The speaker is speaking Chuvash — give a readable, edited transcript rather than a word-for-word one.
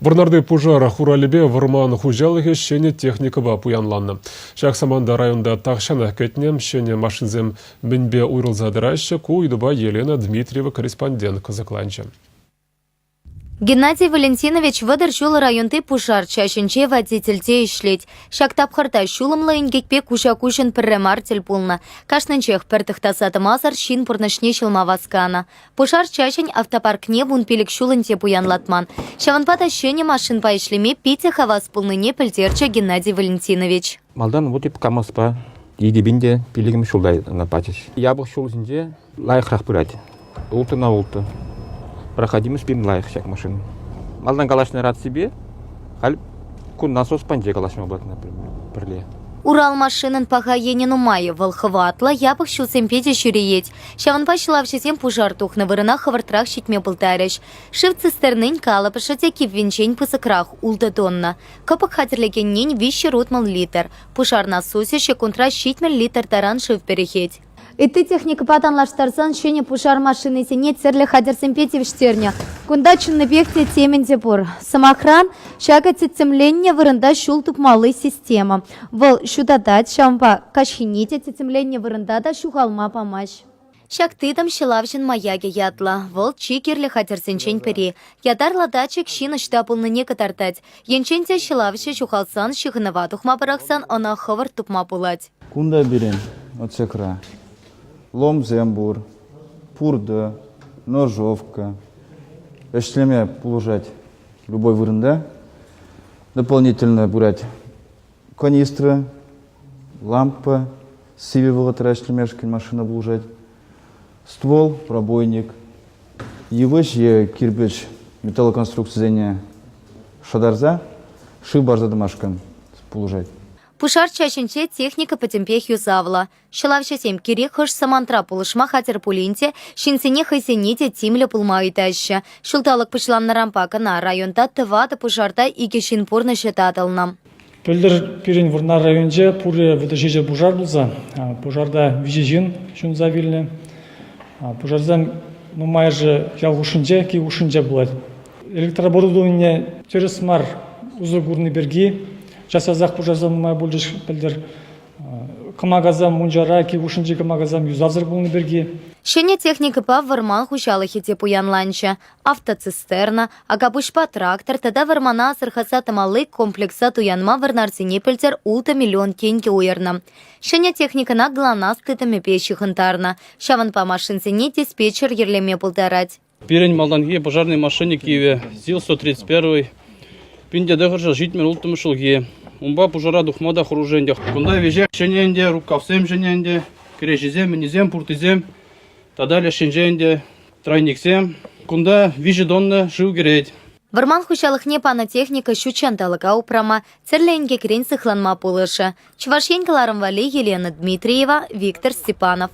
Вӑрнарти пушар хуралӗпе вӑрман хуҫалӑхӗ ҫӗнӗ техникӑпа пуянланнӑ. Ҫак саманта районта тахҫанах кӗтнӗ. Ҫӗнӗ машинсем мӗнпе уйрӑлса тӑраҫҫӗ, ку ыйтупа Елена Дмитриева корреспондент кӑсӑкланчӗ. Геннадий Валентинович 30 ҫул районти пушар чаҫӗнче водительте ӗҫлет. Ҫак тапхӑрта ҫулӑмлӑ инкекпе куҫа-куҫӑн пӗрре мар тӗл пулнӑ. Кашнинчех пӗр тӑхтаса тӑмасӑр ҫын пурнӑҫне ҫӑлма васканӑ. Пушар чаҫӗн автопаркне 15 ҫул ӗнтӗ пуянлатман. Ҫавӑнпа та ҫӗнӗ машинпа ӗҫлеме питӗ хавас пулнине пӗлтерчӗ Геннадий Валентинович. Малтан вот эп КАМАЗпа йӗтепин те пиллӗкмӗш ҫулта ӑна пачӗҫ. Япӑх ҫул ҫинче лайӑхрах пырать. Улттӑ на улттӑ. Проходимость пирӗн лайӑх ҫак машина. Малтан калаҫнӑ раципе халь ку насос панче калаҫма пулать, например, пӗрле. Урал машинӑн паха енӗ нумай. Вӑл хӑватлӑ, япӑх ҫулсемпе те ҫӳреет. Ҫавӑнпа ҫӑлавҫӑсем пушар тухнӑ вырӑна хӑвӑртрах ҫитме пултарӗҫ. Шыв цистернин калӑпӑшӗ те киввинчен пысӑкрах, ултӑ тонна. Кӑпӑк хатӗрлекеннин 360 литр. Пушар насусӗ ҫеккунтра 70 литр таран шыв пӗрӗхет. Ытти техникӑпа танлаштарсан ҫӗнӗ пушар машинисене тӗрлӗ хатӗрсемпе тивӗҫтернӗ. Кунта чӑннипех те темӗн те пур. Сӑмахран, ҫакӑ тӗттӗмленнӗ вырӑнта ҫул тупмалли система. Вӑл ҫутатать, ҫавӑнпа каҫхине те тӗттӗмленнӗ вырӑнта та ҫухалма памасть. Ҫак тытӑм ҫӑлавҫӑн маякӗ ятлӑ. Вӑл чи кирлӗ хатӗрсенчен пӗри. Ятарлӑ датчик ҫын ӑҫта пулнине кӑтартать. Енчен те ҫӑлавҫӑ ҫухалсан, ҫыхӑнӑва тухма пӑрахсан ӑна хӑвӑрт тупма пулать. Кунта пирӗн отсекра ломсем пур, пуртӑ, ножовка. Ӗҫлеме пулӑшать любой вырӑнта. Дополнительно пырать канистра, лампа, сивӗ вӑхӑтра ӗҫлемешкӗн машина пулӑшать, ствол, пробойник, йывӑҫ е кирпӗч металлоконструкцисене шӑтарса шыв парса тӑмашкӑн пулӑшать. Пушар чаҫӗнче техника пӗтӗмпех юсавлӑ. Ҫӑлавҫӑсем кирек хӑш самантра пулӑшма хатӗр пулин те ҫынсене хӑйсене те тимлӗ пулма ыйтаҫҫӗ. Ҫулталӑк пуҫланнӑранпа кӑна районта тӑватӑ пушарта икӗ ҫын пурнӑҫӗ татӑлнӑ. Пӗлтӗр пирӗн Вӑрнар районӗнче пурӗ 37 пушар пулса, пушарта виҫӗ ҫын ҫунса вилнӗ. Пушарсем нумайӑшӗ ял хушшинче, кил хушшинче пулать. Электрооборудование тӗрӗс мар усӑ курни пирки час-часах пушарсем нумай пулчӗҫ пӗлтӗр. Кӑмакасем мунчара, кил хушшинчи кӑмакасем юсавсӑр пулнӑ пирки. Ҫӗнӗ техникӑпа вӑрман хуҫалӑхӗ те пуянланчӗ. Автоцистерна, акапуҫпа трактор тата вӑрмана асӑрхаса тӑмалли комплекса туянма вӑрнарсене пӗлтӗр ултӑ миллион тенкӗ уйӑрнӑ. Ҫӗнӗ техникӑна ГЛОНАСС тытӑмӗпе ҫыхӑнтарнӑ. Ҫавӑнпа машинсене диспетчер йӗрлеме пултарать. Пирӗн малтанхи пожарный машини кивӗ, ЗИЛ-131, 1976 ҫулхи. Унпа пушара тухма та хӑрушӑ ӗнтӗ. Кунта веҫех ҫӗнӗ ӗнтӗ, рукавсем ҫӗнӗ ӗнтӗ, кӗреҫесем, ӗнесем, пуртисем тата леш енче ӗнтӗ тройниксем. Кунта виҫӗ тонна шыв кӗрет. Вӑрман хуҫалӑхне панӑ техника ҫут ҫанталӑка упрама, тӗрлӗ инкекрен сыхланма пулӑшӗ. Чӑваш Ен кӑларӑм валли Елена Дмитриева, Виктор Степанов.